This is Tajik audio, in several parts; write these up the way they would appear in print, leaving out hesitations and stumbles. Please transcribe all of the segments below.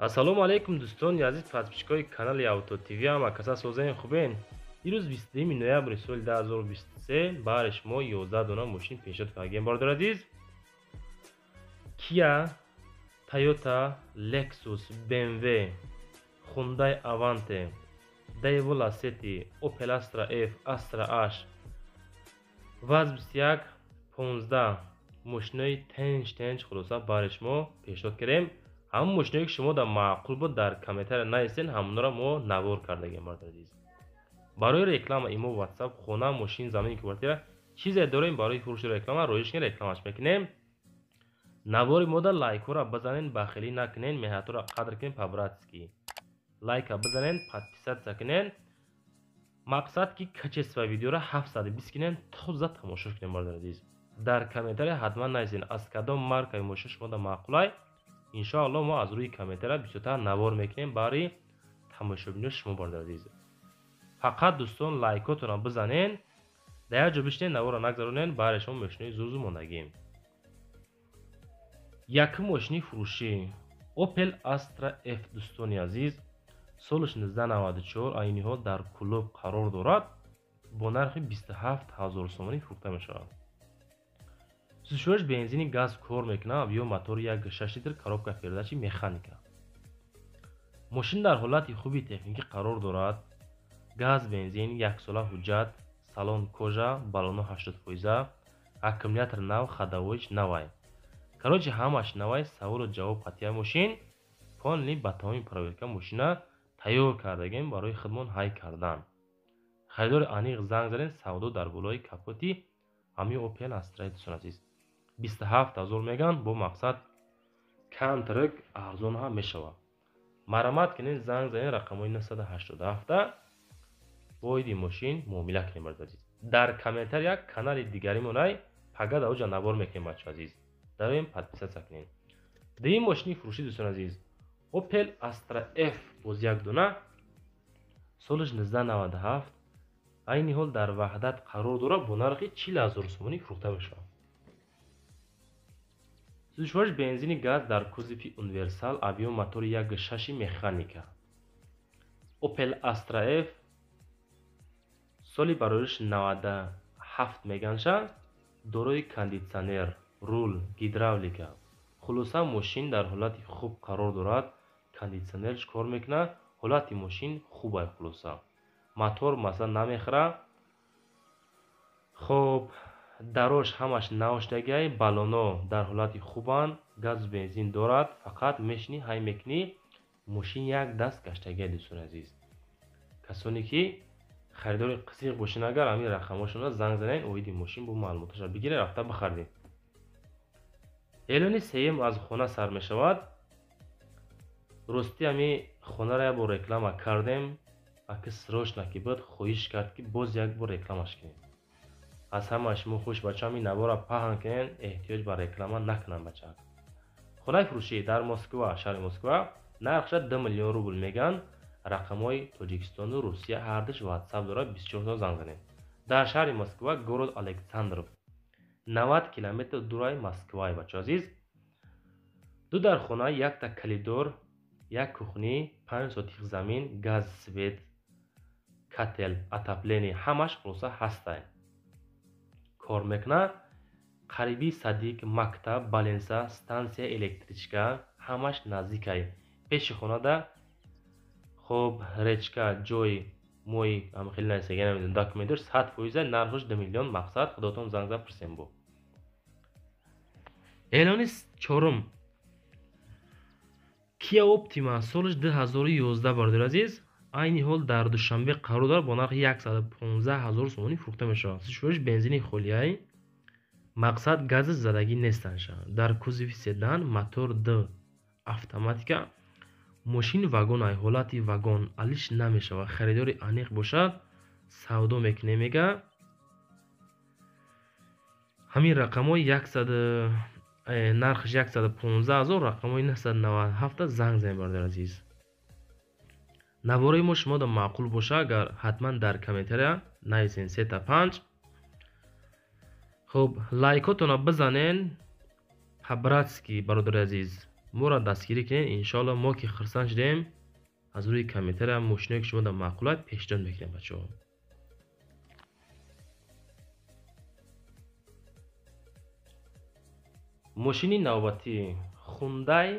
Ассалому алайкум, дӯстони азиз, подписчикои канали Авто ТВ. Ҳама каса созаен, хубен? Дирӯз, 22 ноябри соли 2023, баҳри шумо 11 дона мошин пешниҳод кардем, бародар азиз: Kia, Toyota, Lexus, BMW, Hyundai Avante, Daewoo Lacetti, Opel Astra F, Astra H, ВАЗ 21 15. Мошинои тенч тенч хулоса баҳри шумо пешниҳод кардем. Ҳамон мошиное, ки шумо дар маъқул буд, дар комментария нависен, ҳамонро мо навор кардагем. Бародар азиз, барои реклама имо, WhatsApp, хона, мошин, замин, квартира, чизе дорем барои фурӯши, реклама роиш кунем, рекламаш мекунем. Навори мода лайкҳоро бизанен, бахилӣ накунен, меҳнатҳоро қадр кунен, по-братски лайка бизанен, подписаться кунен. Мақсад, ки качество видеоро 720 кунен, тоза тамошо кунем. Бародар азиз, дар комментария ҳатман нависен, аз кадом маркаи мошин шумо да маъқулай. Иншоалло, мо аз рӯи комментария бисёртар навор мекунем барои тамошобинои шумо. Бародар азиз, фақат, дӯстон, лайкотонро бизанен, дар як ҷо бишинен, наворро нагзаронен. Баҳри шумо мошинои зурзур мондагим. Якум мошини фурӯшӣ Opel Astra F, дӯстони азиз, солаш 1994, айни ҳол дар Кӯлоб қарор дорад, бо нархи 27 ҳазор сомонӣ фурӯхта мешавад. Сӯзишвориш бензини, газ кор мекунад, ё мотори 1,6 литр, коробка передачи механика. Мошин дар ҳолати хуби техникӣ қарор дорад: газ, бензин, яксола ҳуҷҷат, салон кожа, баллоно 80%, аккумулятор нав, ходовойш навай. Короче, ҳамаш навай. Саволу ҷавоб қатъия. Мошин полный, ба тамоми проверка мошина тайёр кардагем барои худмон ҳай кардан. Харидори аниқ занг занед, савдо дар болои капоти ҳамин Opel Astra. Дӯстон азиз, 27 ҳазор меган, бо мақсад камтарак арзон ҳам мешавад. Марҳамат кунед, занг занед рақамҳои 987, воиди мошин муомила кунем. Барои азиз, дар комментария канали дигаримонай, пага дар оҷа навор мекунем. Бачо азиз, дароем, подписаться кунем. Дуюм мошини фурӯшӣ, дӯстон азиз, Opel Astra F, боз як дона, солаш 1997, айни ҳол дар Ваҳдат қарор дорад, бо нархи 40 ҳазор сомонӣ фурӯхта мешавад. Сӯзишвориш бензини, газ, дар кузови универсал, объём мотори 1,6 механика. Opel Astra F, соли барориш 97 меганша, дорои кондитсионер, рул, гидравлика. Хулоса, мошин дар ҳолати хуб қарор дорад, кондитсионерш кор мекунад, ҳолати мошин хубай. Хулоса, мотор масалан намехӯрад. Хоб, дарош ҳамаш навшудагиай, баллоно дар ҳолати хубанд, газу бензин дорад. Фақат мешинӣ, ҳай мекунӣ, мошин як даст гаштагиай. Дӯстони азиз, касоне ки харидори қисиқ бошен, агар ҳамин рақамҳошонро занг занед, оиди мошин бо маълумоташро бигиред, рафта бихаред. Эълони сеюм аз хона сар мешавад. Ростӣ, ҳами хонаро як бор реклама кардем, аки срочно ки буд, хоҳиш кард, ки боз як бор рекламаш кунем. Аз ҳама шумо хуш, бача, ҳамин навора паҳн кунед, эҳтиёҷ ба реклама накунанд бача. Хонаи фурӯшӣ дар Москва, шаҳри Москва, нархша 2 миллион рубл мегӯянд. Рақамҳои Тоҷикистону Русия ҳардуш WhatsApp дорад, 24 соат занг занед. Дар шаҳри Москва, город Александров, 90 километр дураи Москваи. Бачо азиз, ду дар хона, якта коридор, як кухни, 5 сотих замин, газ, свет, котёл, отопление ҳамаш хулоса ҳастай, кор мекунад. Қариби садик, мактаб, больница, станция электричка ҳамаш наздикай. Пеши хонада, хоб, речка, ҷой мои хеле наздига намедонам. Документош 100%, нархош 2 миллион. Мақсад, худотон занг зад, пурсем. Бо эълони чорум Kia Optima, солаш 2011, бародари азиз, айни ҳол дар Душанбе қарор дорад, бо нархи 115 ҳазор сомонӣ фурӯхта мешавад. Сӯзишвориш бензини холияй, мақсад, гази задагӣ нестанд. Дар кузови седан, мотор д, автоматика. Мошин вагон ай, ҳолати вагон, алиш намешавад. Харидори аниқ бошад, савдо мекунем, мега. Ҳамин рақамҳои яксад, нархаш 115 ҳазор, рақамҳои 997 занг занед. Бародари азиз, навораи мо шумода маъқул боша, агар ҳатман дар комментария нависен сета панҷ. Хуб, лайкотонро бизанен по-братски, бародари азиз. Моро дастгирӣ кунед, иншоалло мо ки хурсанд шудем, аз рӯи комментария мошиное ки шумо дар маъқулад пешниҳод мекунем бачаҳо. Мошини навбатӣ Hyundai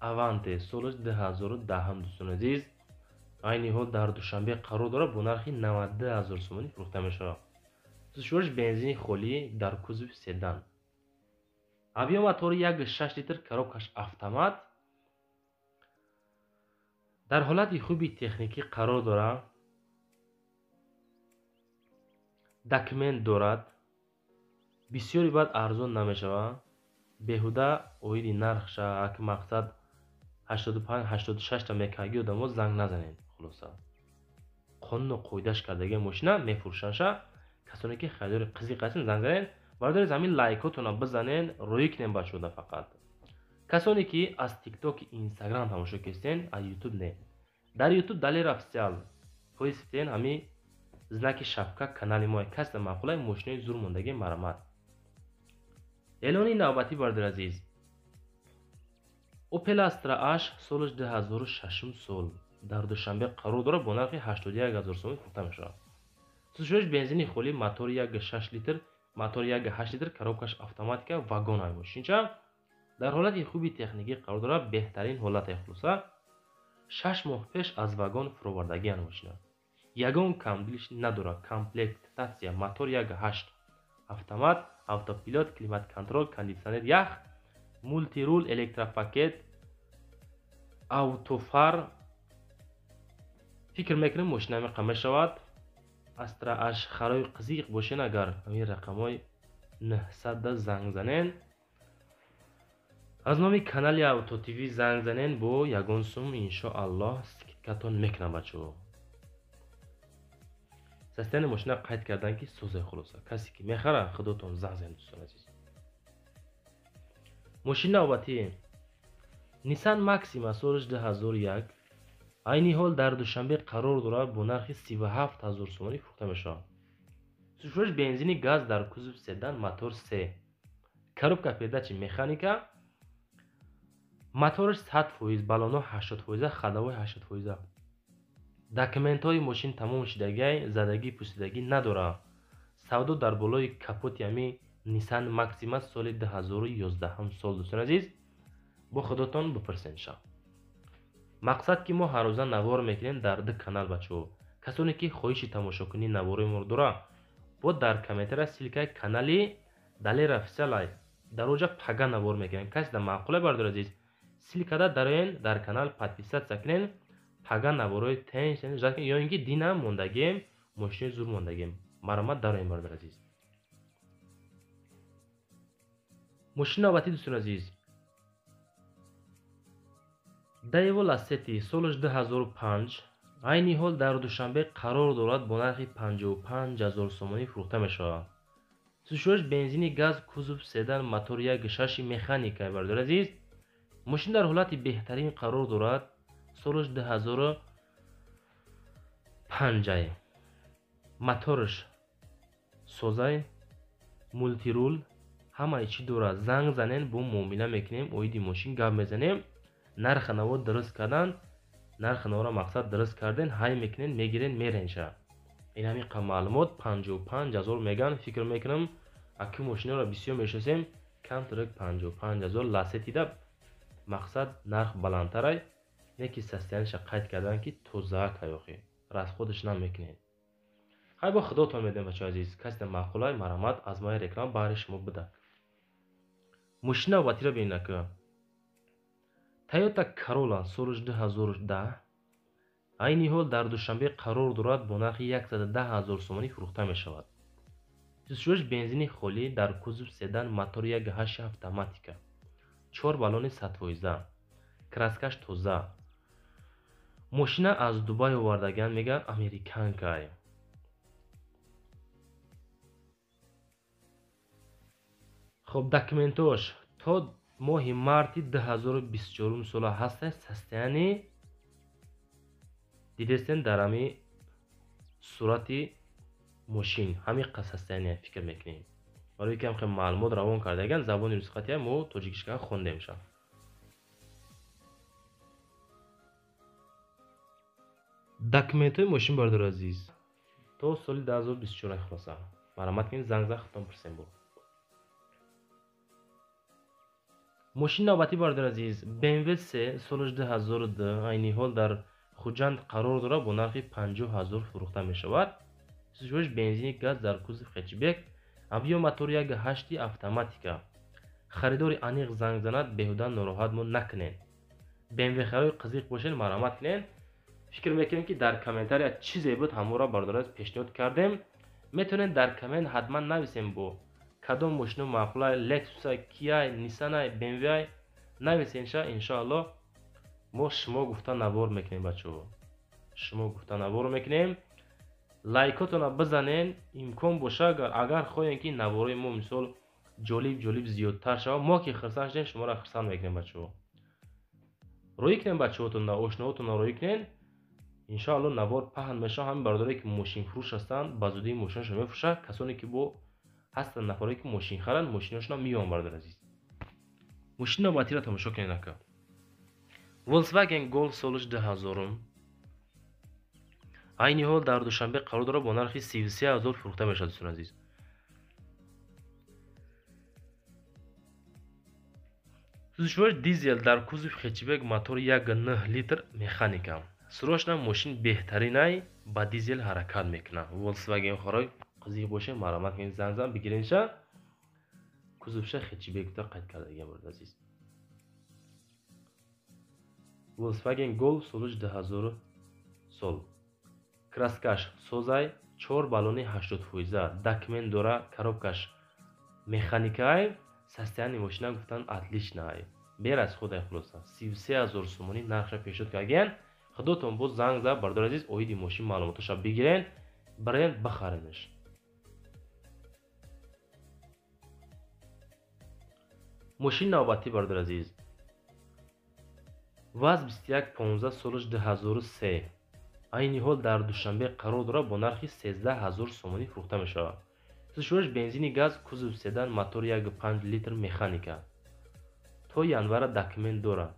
Avante соли 2010 дӯстони азиз, айни ҳол дар Душанбе қарор дорад, бо нархи 92 000 сомонӣ фурӯхта мешавад. Сӯзишвориш бензини холӣ дар кузови седан. Объем мотори 1.6 литр, коробкаш автомат. Дар ҳолати хуби техникӣ қарор дорад. Документ дорад. Бисёри баъд арзон намешавад. Беҳуда оиди нархша аки мақсад 85-86 та мекаги одамо занг назанед. Хулоса қонуну қоидаш кардаги мошина мефурӯшанша. Касоне ки харидори қизиқ ҳастен занг занед. Бародари замин лайкотона бизанед, рӯй кунем бачаҳода фақат. Касоне ки аз TikTok, Instagram тамошо кестен, аз YouTube не. Дар YouTube Далер Официал поиск кунед, ҳами знаки шапка канали мо. Кас маъқулай мошинои зур мондаги марамат. Эълони навбатӣ бародари азиз. Opel Astra H соли 2006 сол дар Душанбе қарор дорад, бо нархи 81 000 сомонӣ фурӯхта мешавад. Сӯзишвориш бензини холӣ, мотори 1.6 литр, мотори 1.8 литр, коробкаш автоматика, вагон ай мошинча. Дар ҳолати хуби техникӣ қарор дорад, беҳтарин ҳолате хулоса. 6 моҳ пеш аз вагон фуровардагиан мошина. Ягон камдилиш надорад. Комплектатсия мотор 1.8 автомат, автопилот, климат-контрол, кондитсионер ях, мултирул, электропакет, автофар. Фикр мекунем мошина меқа мешавад. Astra H харои қизиқ бошен, агар ҳамин рақамҳои 900 занг занен. Аз номи канали Авто ТВ занг занен, бо ягон сум иншоаллоҳ скидкатон мекунам бачаҳо. Состояние мошина қайд кардан ки созай хулоса. Касе ки мехара, худотон занг занед дӯстони азиз. Мошини навбатӣ Nissan Maxima соли 2001 айни ҳол дар Душанбе қарор дорад, бо нархи 37 000 сомонӣ фурӯхта мешавад. Сӯзишвориш бензини газ дар кузови седан, мотор 3. Коробка передачи механика. Мотораш 100%, баллонҳо 80%, ходовой 80%. Документҳои мошин тамом шудагиай, задагӣ пусидагӣ надорад. Савдо дар болои капоти ҳами Nissan Maxima соли 2011 сол дӯстони азиз, бо худотон бипурсен ша. Мақсад ки мо ҳаррӯза навор мекунем дар ду канал бачаҳо. Касоне ки хоҳиши тамошокунии наворои моро дорад, бо дар комментария ссылкаи канали Далер Официал дар оҷа пага навор мекунем. Касе дар маъқулай бародари азиз, ссылкада дароен, дар канал подписаться кунен, пага наворои тенш ждать кунен, ё ин ки дина мондагием, мошинои зур мондагием. Марамат дароен бародари азиз. Мошини навбатӣ дӯстони азиз. Daewoo Lacetti соли 2005 айни ҳол дар Душанбе қарор дорад, бо нархи 55 000 сомонӣ фурӯхта мешавад. Сӯзишвориш бензини газ, кузов седан, мотор 1.6 механика. Бародари азиз, мошин дар ҳолати беҳтарин қарор дорад. Соли 2005 мотораш созай, мултирул, ҳамаи чӣ дорад. Занг занен, бо муомила мекунем, оиди мошин гап мезанем. Нархи наво дуруст кардан, нархи наворо мақсад дуруст карден, ҳай мекунен, мегирен, мерен ша. Ин ҳамин қа маълумот 55 000 меган, фикр мекунам аки мошинаро бисёр мешиносем, камтарак 55 000 Ласетида мақсад нарх баландтарай, не ки состояниеша қайд кардан ки тоза каёхи, расходаш намекунед. Хай бо худотон медем бачаҳои азиз, касе маъқулай марамат аз мои реклама баҳри шумо буда. Мошини навбатиро бинед ака. Toyota Corolla соли 2010 айни ҳол дар Душанбе қарор дорад, бо нархи 110 000 сомонӣ фурӯхта мешавад. Сӯзишвориш бензини холӣ дар кузов седан, мотор 1.8 автоматика. 4 баллони 100%. Краскаш тоза. Мошина аз Дубай овардагиан, мега американкай. Хоб, документош то моҳи марти 2024 сола ҳаста. Состояние дидестен дар ҳами сурати мошин, ҳамин қа состояние фикр мекунем. Барои ки ҳам маълумот равон кардаган забони русқатия, мо тоҷикишка хондем ша. Документҳои мошин бардори азиз то соли 2024 хулоса. Марҳамат кунед, занг зад, худтон пурсем бо. Мошини навбатӣ бардори азиз BMW 3 солаш 2002 айни ҳол дар Хуҷанд қарор дорад, бо нархи 50 000 фурӯхта мешавад. Сӯзишвориш бензини газ дар кузов хэтчбек, объём мотор 1.8 автоматика. Харидори аниқ занг занад, беҳуда нороҳат мо накунед. BMW харои қизиқ бошед, марҳамат кунед. Фикр мекунем ки дар комментария чизе буд ҳамонро бардори азиз пешниҳод кардем. Метавонед дар коммент ҳатман нависем бо кадом мошино маъқула, Lexus, Kia, Nissan, BMW нависенша, иншоаллоҳ мо шумо гуфта навор мекунем бачаҳо. Шумо гуфта навор мекунем. Лайкотона бизанен, имкон боша агар хоҳем ки наворои мо мисол ҷолиб ҷолиб зиёдтар шавад, мо ки хурсанд шудем, шуморо хурсанд мекунем бачаҳо. Рӯй кунем бачаҳотонро, ошноҳотонро рӯй кунен. Иншоаллоҳ навор паҳн мешавад. Ҳамин бародарое ки мошинфурӯш ҳастанд, ба зудӣ мошинашонро мефурӯшанд. Касоне ки бо ҳастанд нафарое ки мошин харанд, мошинашонро меёбанд бародари азиз. Мошини навбатиро тамошо кунед ака. Volkswagen Golf солаш 2000 айни ҳол дар Душанбе қарор дорад, бо нархи 33 000 фурӯхта мешавад дӯстони азиз. Сӯзишвориш дизел дар кузов хэтчбек, мотор 1.9 литр механика. Срочно мошин беҳтаринай, ба дизел ҳаракат мекунад. Volkswagen харой қизиқ боше, марҳамат кунед, занг зан бигиренша. Кузовша хэтчбек та қайд кардагиам бародари азиз. Volkswagen Golf солаш 2000 сол. Краскаш созай, 4 баллони 80%, документ дора, коробкаш механикай, состояние мошина гуфтан отличнай. Бераз худай хулоса. 33 000 сомонӣ нархша пешниҳод кардагиян. Худотон боз занг зад бародари азиз, оиди мошин маълумотоша бигирен, барен бихаренаш. Мошини навбатӣ бародари азиз ВАЗ 2115 солаш 2003 айни ҳол дар Душанбе қарор дорад, бо нархи 13 000 сомонӣ фурӯхта мешавад. Сӯзишвориш бензини газ, кузов седан, мотор 1.5 литр механика. То январа документ дорад.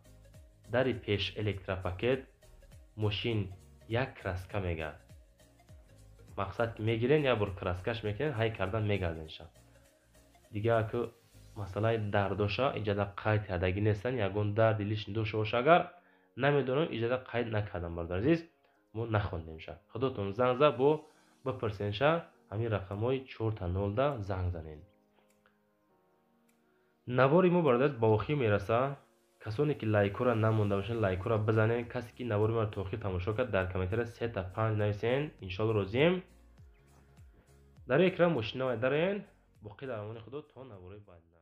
Дари пеш электропакет, мошин як краска мегардад. Мақсад ки мегирен, як бор краскаш мекунен, ҳай кардан мегарденша. Дигар ки масъалаи дардоша иҷода қайд кардагӣ нестанд, ягон дарди лишний дошта боша агар намедонам, иҷода қайд накардам бародари азиз, мо нахондемша. Худотон занг зад бо бипурсенша, ҳамин рақамҳои 4-0 занг занед. Навори мо бародари азиз ба охир мерасад. Касоне ки лайкҳоро намонда бошанд, лайкҳоро бизанед. Касе ки навори маро то охир тамошо кард, дар комментария 3-5 нависен, иншоалло розием. Дар экран мошинаҳое дароен. Боқӣ дар амони Худо то наворои баъд.